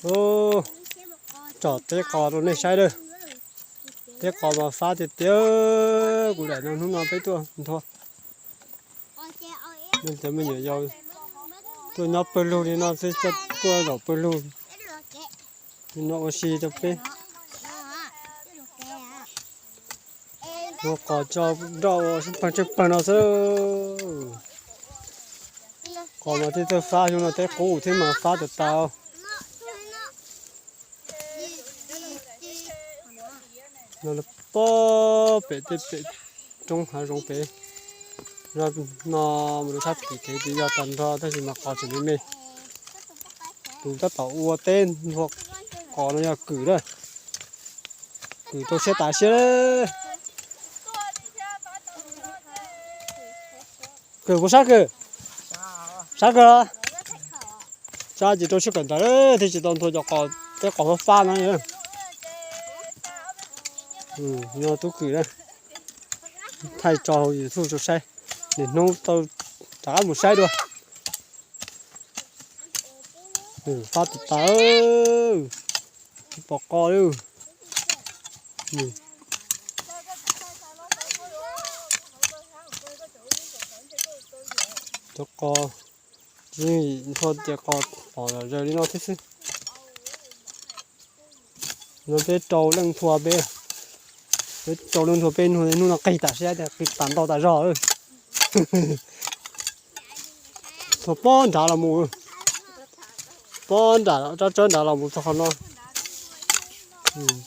Ub, tsom teb qos rau nej saib lawm. Teb qos mas fab tiag tiag. Kuv daim no hnub no peb tuaj nthua. Nej cov me nyuam yaus tuaj nyob pawg lug li no xwb, tuaj zaum pawg lug li no ua si rau peb. Ua qos tso nroj ua sib pawg tsheej pawg no xwb. Qos mas tej txawj fab, xyoo no teb qub thiab mas fab tas tas. No pob pem tej pem roob hav zoov pem. Zaj no mus rau sab tim kev ces yog tag nrho tab sis mas qos tseem me me. Tus tab tom ua teb nthua qos no yog Kwm na. Kwm rau siab tas siab. Kwm puas sab Kwm? Sab kawg los? Sab ces rau siab kawm ntawv thiaj tsis tau nthua cov qos, peb qos fab fab no. Yog tub Kwm na, thaij tso hauv YouTube rau saib, niaj hnub tau rov qab mus saib dua. Fab tas tas, tsis pom qos li. Cov qos, yeej nthua tias qos pom zom zaws li no thiab xwb. No peb rau leej nthua peb, peb rau leej nthua peb hnub no qig tas siab tias qig tas ntau tas zog. Nthua pob nrad los mus, pob nram rab tsawb nrad los mus txog qhov no.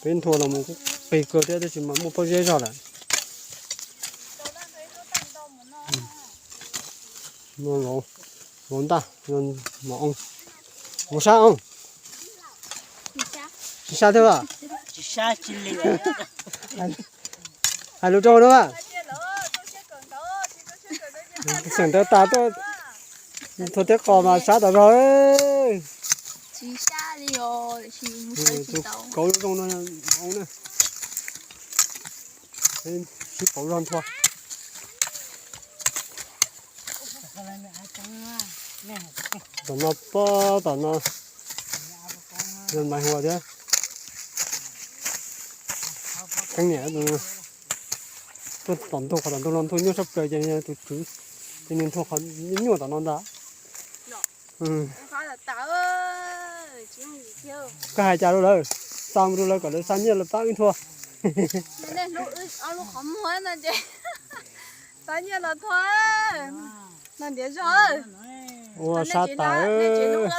Peb nthua los mus kuj qig kawg thiab tab sis mas muaj pob zeb zog lawm. Vauv ntaj, mos oo, vauv sab oo. Tsis sab thiab as? Hais lus rau no as. Xeem ntawd tas tuaj nthua teb qos mas sab tas zog. Tus kauv zoo no, mos oo na. Sib pauv zog nthua. Tom no pob tom no, yog mais hua thiab. Keeb niam, tuaj tom ntug qhov tom ntug no nthua nyuaj tshaj plaws ces tus tswv ces nws nthua qhov nyuaj tom no ntag. Koj hais cas rau lawv, xa mus rau lawv kom lawv xa nyiaj los pab wb nthua. Xa nyiaj los nthua no ntiav zog. Ua sab tas,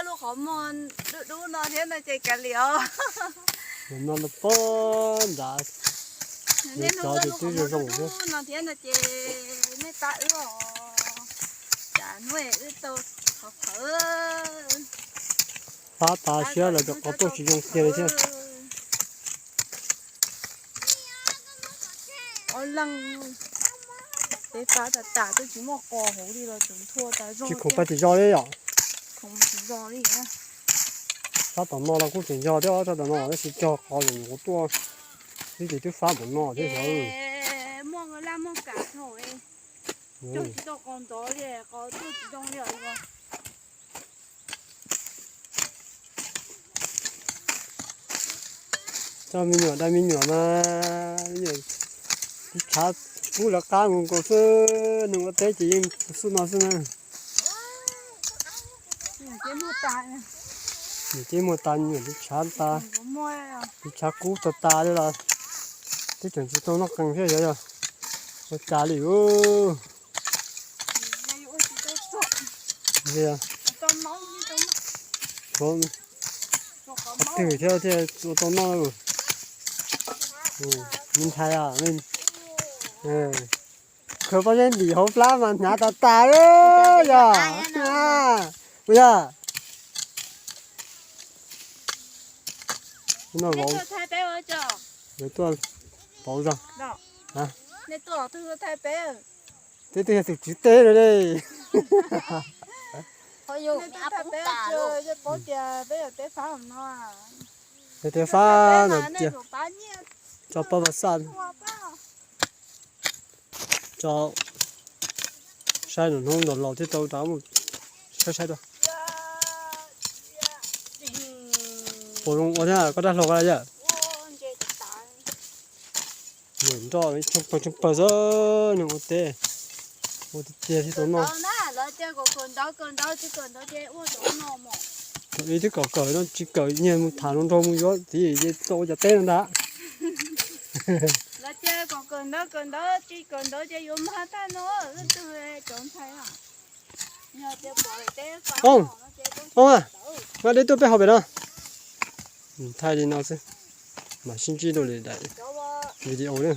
lub qhov muag dub dub no thiab no ces kav liam os. No los pob nrad, nej hnub cov no twb zoo zoo thiab no ces nej pab wb os, tsam hnub wb tau qhov qhawv. Fab tas siab lawm, cov qos tuaj tsis zoo kiag li thiab. Ob leeg peb fab tas tas twb tsis muaj qos hauv li los tseem nthua tas zog. Tsis khoom pab tsis zog li yom. Khoom tsis zog li. Fab tom no los kuj tseem zog thiab, fab tom no tab sis cog qos nyuam qhuav tuaj, twb ces twb fab tom no thiab xyov. Muaj laj muaj kam thaum cog tsis tau qos ntov li, qos tuaj tsis zoo li os. Coj me nyuam dai me nyuam mas, me nyuam tshav kub lawv qab nkaus nkaus xwb, neeg ua teb ces yeej xub no xwb na. Niam tij muag tas, me nyuam tib tshav tas, tib tshav kub tas tas li los twb tseem tsis tau noj qees thiab, yog yog ua cas li. Qhov twg thiab thiaj ua tau noj. Me ntxhais, khaws pob zeb ntim hauv plab mas hnyav tas tas yog. Ua yog no vauv, lawv tuaj pauv zog. Teb twg yog tus tswv teb no li. Yog tias fab no cia, tso pab vas xaj tso, saib nws hnub nto laus thiab tau rov mus saib saib dua. Ua zoo ua thiab koj rab hlau qab yawm. Nroj tsheej pawg tsheej pawg xwb, nws ua teb, ua tiag tiag thiaj tau noj. Ib twb kawm kawm no tsis kawm nyiag mus tham nrog mus yuav txiv ces tau ua cas teb no ntag. Ov, ov, deb tuaj peb hauv pem no. Thaij li no xwb, mam sib ntsib dua lwm daim video na.